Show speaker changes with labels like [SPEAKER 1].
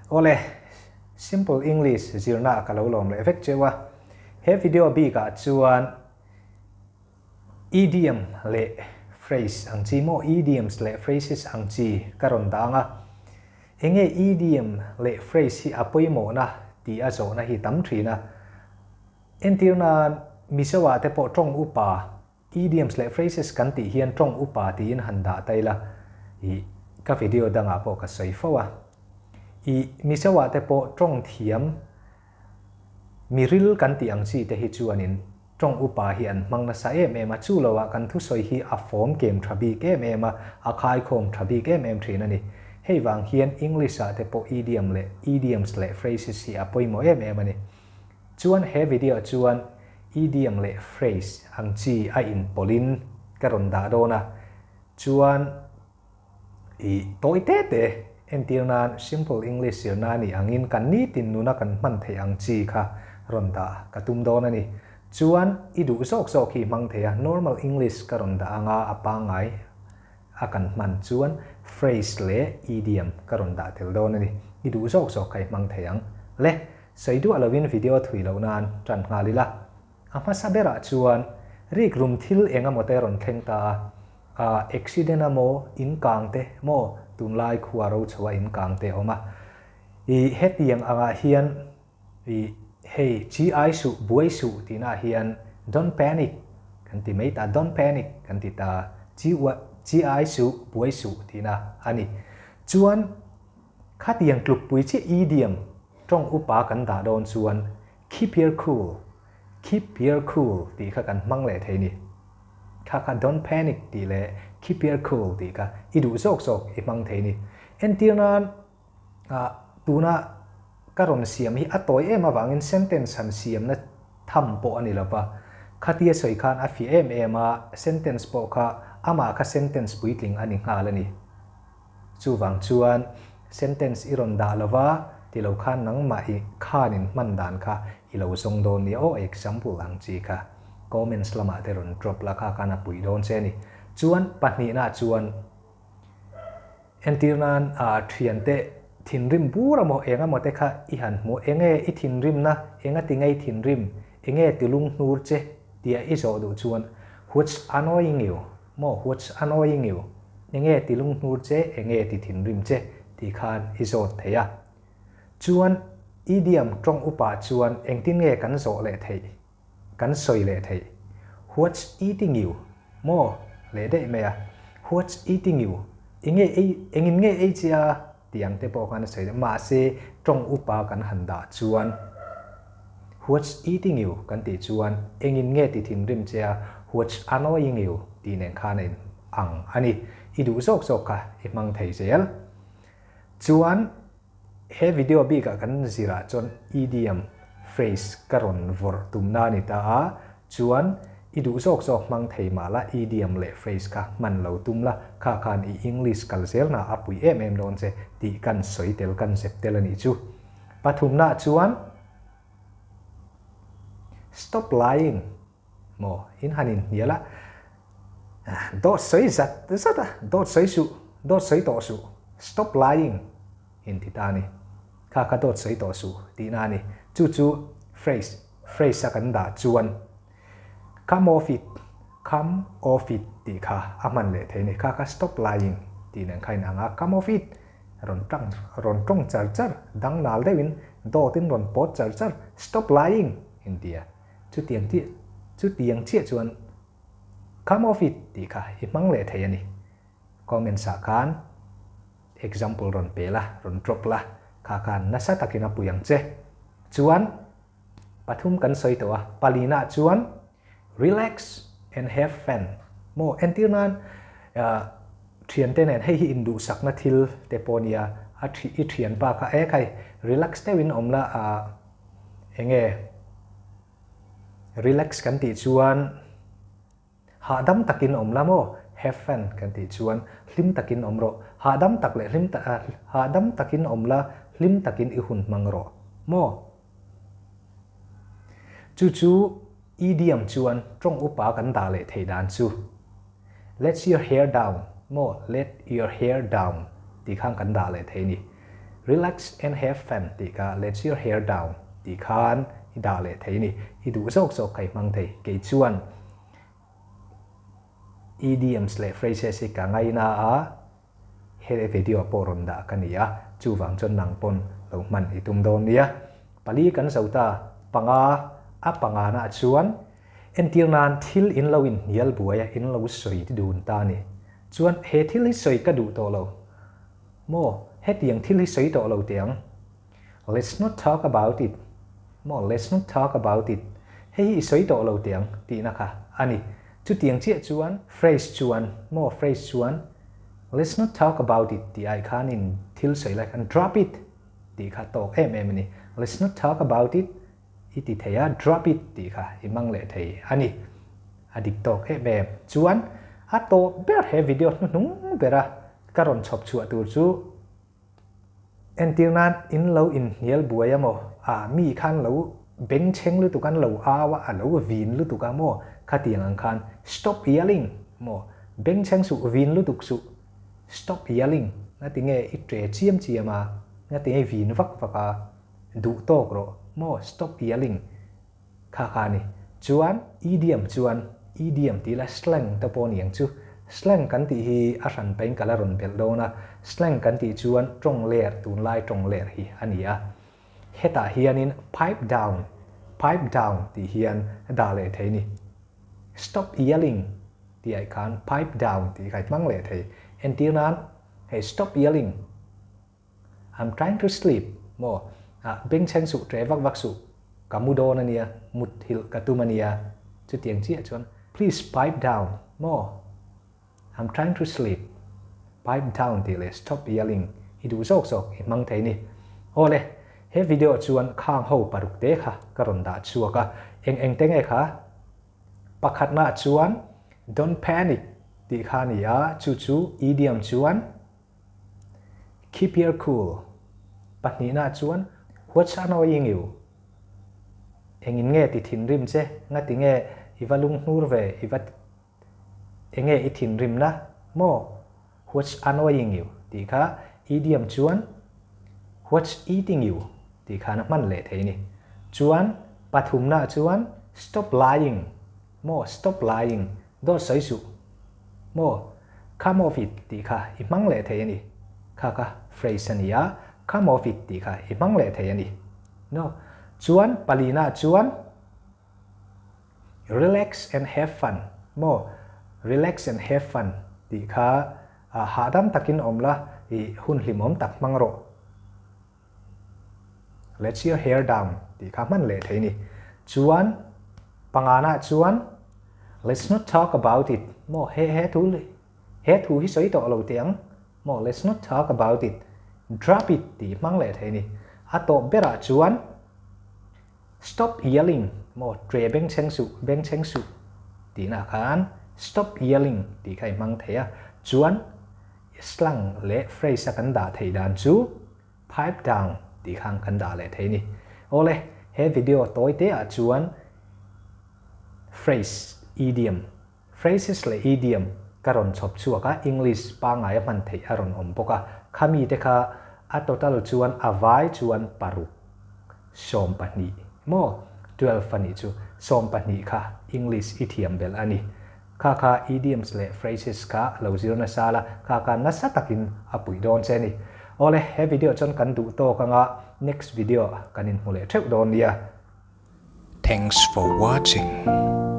[SPEAKER 1] Awle, Simple English zirna ka lo lawm leh vek cheu a. He video bikah chuan idiom leh phrase ang chi maw idioms leh phrases ang chi ka rawn dang a. Enge idiom leh phrase hi a pawimawhna tih a zawhna hi tam thin a. Entir nan Mizo ah te pawh tawng upa Idioms leh phrases kan tih hian tawng upa tiin han dah ta ila, ih, ka video dangah pawh ka sawi fo a. Ih, Mizoah te pawh tawng thiam miril kan tih ang chi te hi chuanin tawng upa hi an hmang nasa em em a, chu loah kan thusawi hi a fawm kem tha bik em em a, a khaikhawm tha bik em em thin a ni. Hei vang hian English-ah te pawh idiom leh idioms leh phrases hi a pawimawh em em a ni. Chuan he video chuan idiom leh phrase ang chi a inpawlhin ka rawn dah dawn a, chuan i tawi te te entir nan simple English zirna anih angin kan nitin nuna kan hman theih ang chi kha rawn dah ka tum dawn a ni. Chuan i duh zawk zawk hi hmang thei a, normal English ka rawn dah anga a pangngai a kan hman chuan phrase leh idiom ka rawn dah tel dawn a ni. I duh zawk zawk kha i hmang thei ang. Le, sawi duah lovin video thui loh nan tan nghal ila. A hmasa berah chuan rik rum thil eng emaw te rawn thleng ta a, a accident a maw, in kang te maw, tunlai khua ro chho a in kang te a awm a. I hetiang angah hian I hei chi ai suh, buai suh tihnaah hian don't panic kan ti mai ta, don't panic kan ti ta, chi uah, chi ai suh, buai suh tihna a ni. Chuan khatiang tlukpui chiah idiom tawng upa kan dah dawn chuan keep your cool, keep your cool tih kha kan hmang leh thei ni. Kha kha don't panic tih leh keep your cool tih kha i duh zawk zawk i hmang thei ni. Entir nan Ah, tuna ka rawn siam hi a tawi em avangin sentence han siamna tham pawh a ni lo va. Khatia sawi khan a fiah em em a, sentence pawh kha amah kha sentence puitling a ni nghal a ni. Chuvang chuan sentence i rawn dah lo va, ti lo khan nangmah i khanin hman dan kha i lo zawng dawn nia aw, example ang chi kha comments lamah te rawn drop la kha khan a puih dawn che a ni. Chuan pahnihna chuan. Entir nan a thiante thinrim bur amaw eng amaw te kha i han hmu enge i thinrimna enga ti ngei thinrim enge ti lung hnur che tia i zawh duh chuan what's annoying you maw what's annoying you enge ti lung hnur che enge ti thinrim che tih khan i zawt thei a chuan idiom tawng upa chuan engtin nge kan zawh leh theih Kan sawi leh theih. What's eating you? Maw? Leh daih mai a. What's eating you? Enge ei, engin nge ei che a? Tih ang te pawh khan a sawi daih. Mahse, tawng upa kan han dah chuan What's eating you? Kan tih chuan engin nge ti thinrim che a? What's annoying you? Tih nen khan a in ang a ni. I duh zawk zawk kha i hmang thei zel. Chuan. He video bikah kan zirah chuan idiom, phrase, ka rawn vawrh tumna a ni ta a, chuan i duh zawk zawk hmang thei mah la idiom leh phrase kha hman lo tum la, kha khan i English kal zelna a pui em em dawn che tih kan sawi tel kan zep tel a nih chu. Pathumnaah chuan Stop lying maw in han inhnial a, dawt sawi zat zat a, dawt sawi suh, dawt sawi tawh suh, stop lying in ti ta a ni. Kha kha dawt sawi tawh suh tihna a ni. Chu chu phrase, phrase a kan dah chuan come off it, come off it tih kha a hman leh thei a ni. Kha kha stop lying tih nen kha inang a, come off it rawn tang, rawn tawng char char, dang nal deuhin dawtin rawn pawt char char, stop lying in ti a. Chutiang chiah chutiang chiah chuan come off it tih kha i hmang leh thei a ni. Comments ah khan example rawn pe la, rawn drop la, kha khan nasa takin a pui ang che. Chuan pathum kan sawi tawh a, palina chuan relax and have fun maw entir nan thiante nen hei hi induhsakna thil te pawh nia a i thianpa kha e khai relax deuhin awm la Enge relax kan tih chuan hahdam takin awm la maw? Have fun kan tih chuan hlim takin awm rawh. Hahdam tak leh hlim hahdam takin awm la, hlim takin i hun hmang rawh maw? Chu chu idiom chuan tawng upa kan dah leh theih dan chu Let your hair down maw? Let your hair down tih khan kan dah leh thei a ni. Relax and have fun tih kha Let your hair down tih khan i dah leh thei a ni. I duh zawk zawk kha i hmang thei. Kei chuan idioms leh phrases hi ka ngaina a, he video pawh rawn dah ka ni a, chuvang chuan nang pawn lo hman i tum dawn nia. Pali kan zo ta, panga a pangana chuan entir nan thil in lo inhnial buai a, in lo sawi dun ta a ni. Chuan he thil hi sawi ka duh tawh lo. Maw, hetiang thil hi sawi tawh lo teh ang. Let's not talk about it. Maw, let's not talk about it. Hei hi i sawi tawh lo teh ang tihna kha a ni. Chutiang chiah chuan phrase chuan, maw, phrase chuan Let's not talk about it tih ai khanin thil sawi lai khan drop it tih kha tawk em em a ni. Let's not talk about it i ti thei a, drop it tih kha i hmang leh thei a ni. A dik tawk em em. Chuan a tawp ber he video hnuhnung bera ka rawn chhawp chhuah tur chu entir nan in lo inhnial buai a maw? Ah, mi khan lo bengchheng lutuk an lo au a, a lo vin lutuk a maw? Khatiang ang khan stop yelling maw? Bengchheng suh, vin lutuk suh, stop yelling ngatinge i tre chiam chiam a, ngatinge i vin vak vak a, duh tawk rawh maw? Stop yelling. Kha kha a ni. Chuan idiom chuan idiom tih la slang te pawh a ni ang chu. Slang kan tih hi a hran pahin ka la rawn belh dawn a. Slang kan tih chuan tawng ler, tunlai tawng ler hi a ni a. Hetah hianin pipe down, pipe down tih hian dah leh thei a ni. Stop yelling tih ah khan pipe down tih kha i hmang leh thei. Entir nan hei stop yelling. I'm trying to sleep maw ah bengchheng suh tre vak vak suh ka mu dawn ania mut hilh ka tum ania chutiang chiah chuan please pipe down maw I'm trying to sleep pipe down tih leh stop yelling i duh zawk zawk i hmang thei ni awle he video chuan khang ho paruk te kha ka rawn dah chhuak a eng eng te nge kha pakhatna chuan don't panic tih kha a ni a chu chu idiom chuan Keep your cool. Pahnihna chuan What's annoying you? Engin nge ti thinrim che? Ngati nge i va lunghnur ve? I va enge i thinrimna maw? What's annoying you? tih kha idiom chuan What's eating you? tih khan a hman leh thei a ni. Chuan pathumna chuan Stop lying maw? Stop lying. Dawt sawi suh. Maw? Come off it tih kha i hmang leh thei a ni. Kha kha phrase a ni a, come off it tih kha i hmang leh thei a ni. No. Chuan palina chuan relax and have fun. Maw? Relax and have fun tih kha hahdam takin awm la, i hun hlimawm tak hmang rawh. Let your hair down tih kha hman leh thei a ni. Chuan pangana chuan Let's not talk about it maw he he thu he thu hi sawi tawh lo teh ang maw Let's not talk about it drop it tih hmang leh thei a ni. A tawp berah chuan Stop yelling maw tre bengchheng suh bengchheng suh tihna khan Stop yelling tih kha i hmang thei a. Chuan slang leh phrase a kan dah theih dan chu pipe down tih khan kan dah leh thei a ni. Awle, he video tawi te ah chuan phrase, idiom, phrases leh idiom ka rawn chhawp chhuak a, English pangngai a hman theih a rawn awm bawk a, khami te kha a total chuan a vai chuan paruk, 12 maw? 12 a nih chu, 12 kha English i thiam belh a ni. Kha kha idioms leh phrases kha lo zir nasa la, kha kha nasa takin a puih dawn che a ni. Awle, he video chuan kan duh tawk anga next video kan inhmu leh theuh dawn nia.
[SPEAKER 2] Thanks for watching.